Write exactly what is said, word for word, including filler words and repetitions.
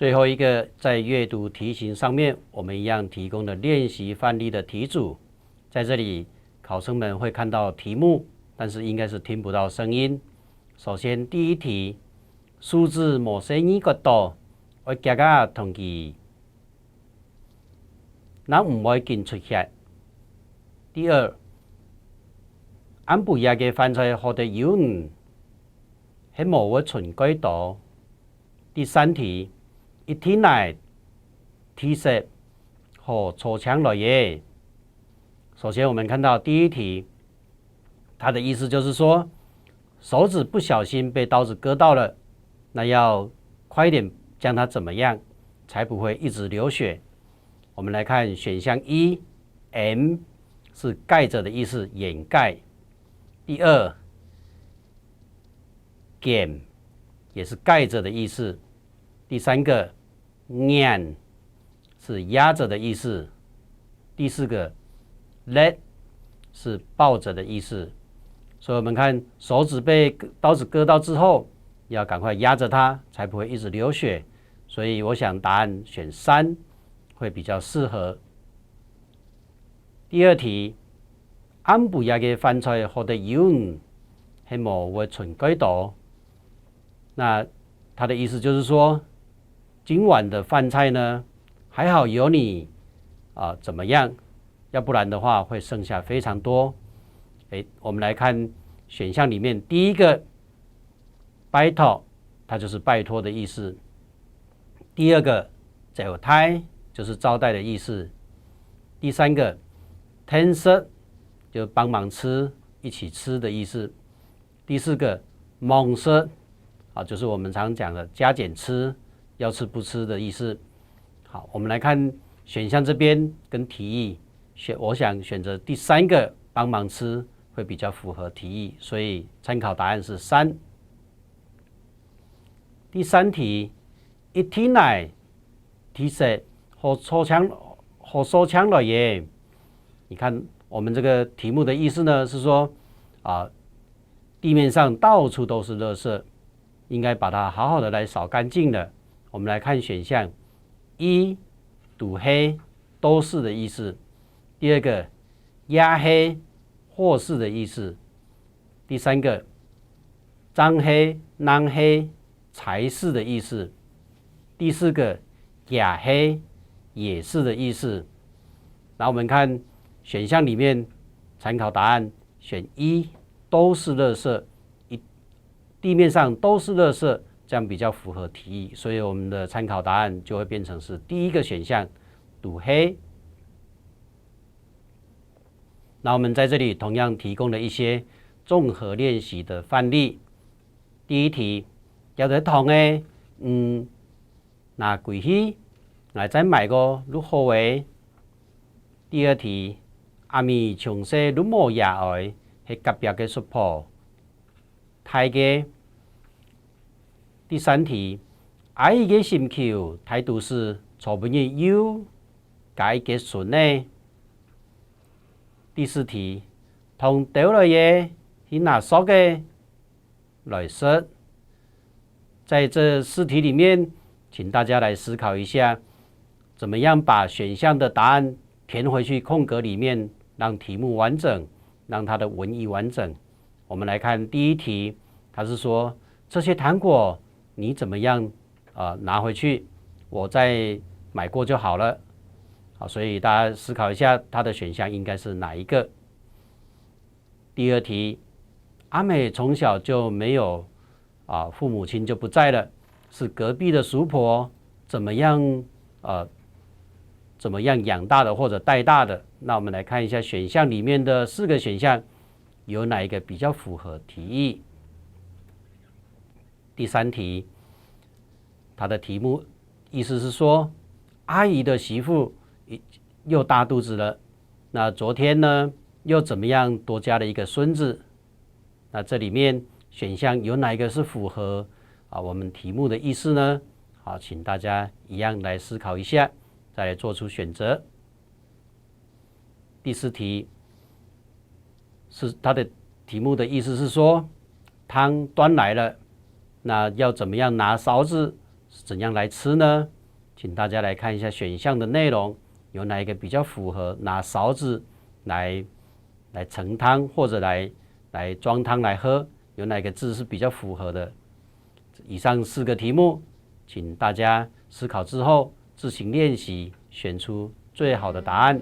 最后一个，在阅读题型上面，我们一样提供了练习范例的题组。在这里，考生们会看到题目，但是应该是听不到声音。首先，第一题，樹子無細義个多，愛遽遽同佢，正毋會緊出血。第二，暗晡夜个飯菜好得有魚，係無會賰蓋多。 第三題，一定愛，第一時好坐正來耶。首先，我们看到第一题，它的意思就是说，手指不小心被刀子割到了，那要快点将它怎么样，才不会一直流血。我们来看选项一，M，是盖着的意思，掩盖。第二， 緘，也是盖着的意思。第三个，撅，是压着的意思。第四个，搦，是抱着的意思。所以我们看，手指被刀子割到之后，要赶快压着它，才不会一直流血。所以我想答案选三会比较适合。第二题，暗晡夜个飯菜好得有魚，係無會賰蓋多。那它的意思就是说，今晚的饭菜呢，还好有你啊，怎么样？要不然的话会剩下非常多。诶，我们来看选项里面第一个，拜託，它就是拜托的意思。第二个，招待，就是招待的意思。第三个，添食，就帮忙吃，一起吃的意思。第四个，罔食，啊，就是我们常讲的加减吃，要吃不吃的意思。好，我们来看选项这边跟题意，选，我想选择第三个帮忙吃会比较符合题意，所以参考答案是三。第三题，一定愛，第一時好坐正，好坐正來耶。你看，我们这个题目的意思呢是说，啊，地面上到处都是垃圾，应该把它好好的来扫干净了。我们来看选项，一，堵黑，都是的意思。第二个，也係，或是的意思。第三个，正係，正係，才是的意思。第四个，也係，也是的意思。那我们看选项里面参考答案，选一，都是垃圾，一，地面上都是垃圾，这样比较符合题意，所以我们的参考答案就会变成是第一个选项，堵黑。那我们在这里同样提供了一些综合练习的范例。第一题，要得糖个，嗯，拿歸去，𠊎再買个就好欸。第二题，阿姆從細就無爺哀，係隔壁个叔婆大个。第三題，阿姨个心臼大肚屎，昨晡日又加一个孫仔。第四題，糖兜來耶，去拿索仔來食。在这四题里面，请大家来思考一下，怎么样把选项的答案填回去空格里面，让题目完整，让它的文意完整。我们来看第一题，它是说这些糖果你怎么样，呃，拿回去，我再买过就好了。好，所以大家思考一下，它的选项应该是哪一个？第二题，阿美从小就没有，啊，父母亲就不在了，是隔壁的叔婆怎么样，呃，怎么样养大的或者带大的？那我们来看一下选项里面的四个选项，有哪一个比较符合题意？第三题，它的题目意思是说，阿姨的媳妇又大肚子了，那昨天呢，又怎么样多加了一个孙子？那这里面选项有哪一个是符合，啊，我们题目的意思呢？好，请大家一样来思考一下，再来做出选择。第四题，是，它的题目的意思是说，汤端来了，那要怎么样拿勺子是怎样来吃呢？请大家来看一下选项的内容，有哪一个比较符合拿勺子来来盛汤或者来来装汤来喝，有哪一个字是比较符合的？以上四个题目，请大家思考之后自行练习，选出最好的答案。